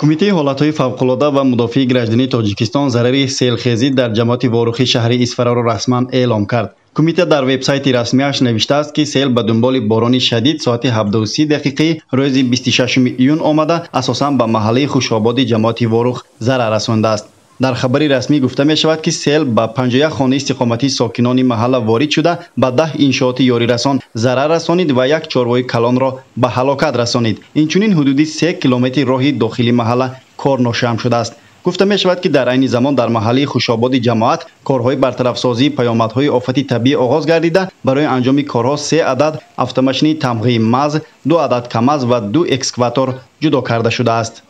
Кумитаи ҳолатҳои фавқулода ва мудофиаи граждании Тоҷикистон зарари селхезӣ дар ҷамоати Ворухи шаҳри Исфараро расман эълом кард. Кумита дар вебсайти расмиаш навиштааст, ки сел ба дунболи борони шадид соати 17:30 дақиқаи рӯзи 26 июн омада, асосан ба маҳаллаи Хушободи ҷамоати Ворух зарар расондааст. Дар хабари расмӣ гуфта мешавад, ки сел ба 51 хонаи истиқоматии сокинони маҳалла ворид шуда, ба 10 иншооти ёрирасон зарар расонид ва як чорвои калонро ба ҳалокат расонид. Инчунин ҳудуди 3 километри роҳи дохили маҳалла корношоям шудааст. Гуфта мешавад, ки дар айни замон дар маҳаллаи Хушободи ҷамоат корҳои бартарафсозии паёмадҳои офати табиӣ оғоз гардида, барои анҷоми корҳо 3 адад автомашини тамғаи МАЗ, 2 адад КАМАЗ ва 2 экскаватор ҷудо карда шудааст.